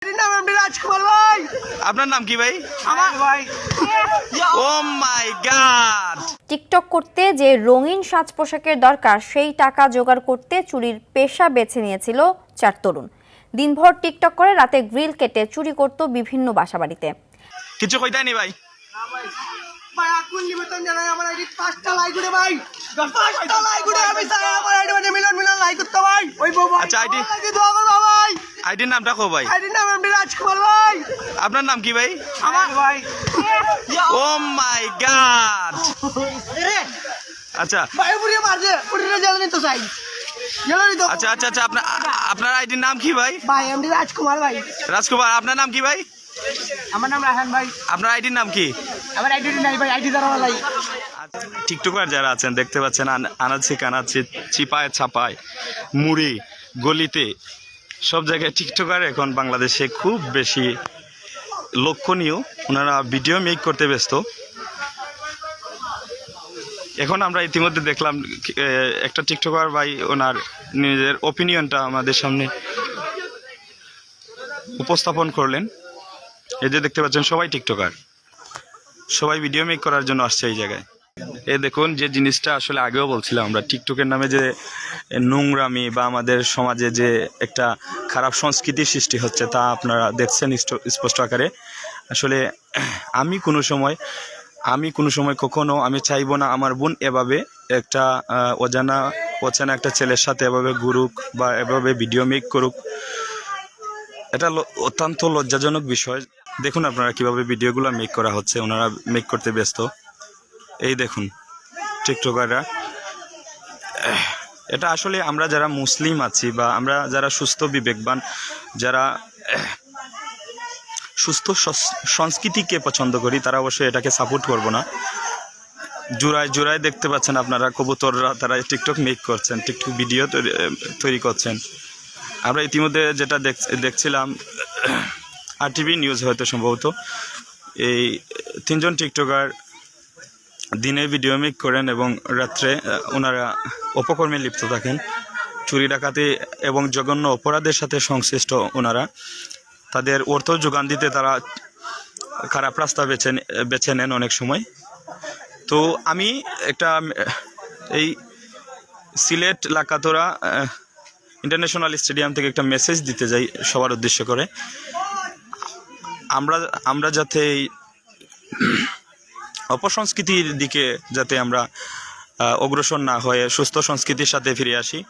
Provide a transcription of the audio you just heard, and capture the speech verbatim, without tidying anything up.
এর নাম এমডি রাজকুমার ভাই। আপনার নাম কি ভাই? আমার ভাই। ও মাই গড! টিকটক করতে যে রঙিন সাজ পোশাকের দরকার, সেই টাকা জোগাড় করতে চুরির পেশা বেছে নিয়েছিল চার তরুণ। দিনভর টিকটক করে রাতে গ্রিল কেটে চুরি করত বিভিন্ন বাসাবাড়িতে। কিছু কইতায় নি ভাই? ভাই আকুল নিবেদন জানাই, আমার আইডি পাঁচটা লাইক উঠে ভাই। পাঁচটা লাইক উঠে আমি চাই আমার আইডি মানে মিলন মিলন লাইক করতে ভাই। ওই বউ ভাই। আচ্ছা, আইডি আমার লাগি দোয়া করো ভাই। আইডির নামটা কো ভাই? আইডির নাম এমডি রাজকুমার ভাই। আপনার নাম কি ভাই? আমার ভাই। ও মাই গড! আচ্ছা ভাই পুড়িয়ে মারছে, পুড়িয়ে জানি তো চাই। জানি তো। আচ্ছা আচ্ছা আচ্ছা আপনার আপনার আইডির নাম কি ভাই? ভাই এমডি রাজকুমার ভাই। রাজকুমার, আপনার নাম কি ভাই? আমার নাম রাহান ভাই। আপনার আইডির নাম কি? আমার আইডি নাই ভাই, আইডি দ্বারা ভাই। টিকটকার যারা আছেন দেখতে পাচ্ছেন আন- আনাচে কানাচে, চিপায় ছাপায়, মুড়ে গলিতে সব জায়গায় টিকটকার এখন বাংলাদেশে খুব বেশি লক্ষণীয়। ওনারা ভিডিও মেক করতে ব্যস্ত। এখন আমরা ইতিমধ্যে দেখলাম এ, একটা টিকটকার ভাই ওনার নিজের ওপিনিয়নটা আমাদের সামনে উপস্থাপন করলেন। এই যে দেখতে পাচ্ছেন সবাই টিকটকার, সবাই ভিডিও মেক করার জন্য আসছে এই জায়গায়। এই দেখুন যে জিনিসটা আসলে আগেও বলছিলাম আমরা, টিকটকের নামে যে নোংরামি বা আমাদের সমাজে যে একটা খারাপ সংস্কৃতি সৃষ্টি হচ্ছে তা আপনারা দেখছেন স্ট- স্পষ্ট আকারে। আসলে আমি কোনো সময় আমি কোনো সময় কখনো আমি চাইবো না আমার বোন এভাবে একটা আহ, অজানা অচেনা একটা ছেলের সাথে এভাবে ঘুরুক বা এভাবে ভিডিও মেক করুক। এটা ল- অত্যন্ত লজ্জাজনক বিষয়। দেখুন আপনারা কিভাবে ভিডিওগুলো মেক করা হচ্ছে, ওনারা মেক করতে ব্যস্ত। এই দেখুন টিকটকাররা, এটা আসলে আমরা যারা মুসলিম আছি বা আমরা যারা সুস্থ বিবেকবান, যারা সুস্থ সস- সংস্কৃতিকে পছন্দ করি, তারা অবশ্যই এটাকে সাপোর্ট করবো না। জোড়ায় জোড়ায় দেখতে পাচ্ছেন আপনারা কবুতররা, তারা টিকটক মেক করছেন, টিকটক ভিডিও তৈরি- তৈরি করছেন। আমরা ইতিমধ্যে যেটা দেখ- দেখছিলাম আরটিভি নিউজ হয়তো সম্ভবত, এই তিনজন টিকটকার দিনে ভিডিও মেক করেন এবং রাত্রে আহ, ওনারা অপকর্মে লিপ্ত থাকেন। চুরি ডাকাতি এবং জঘন্য অপরাধের সাথে সংশ্লিষ্ট ওনারা। তাদের অর্থ যোগান দিতে তারা খারাপ রাস্তা বেছে নে- বেছে নেন অনেক সময়। তো আমি একটা আহ, এই সিলেট লাকাতরা ইন্টারন্যাশনাল স্টেডিয়াম থেকে একটা মেসেজ দিতে যাই সবার উদ্দেশ্য করে। আমরা আমরা যাতে এই অপসংস্কৃতির দিকে যাতে আমরা আহ, অগ্রসর না হয়ে সুস্থ সংস্কৃতির সাথে ফিরে আসি।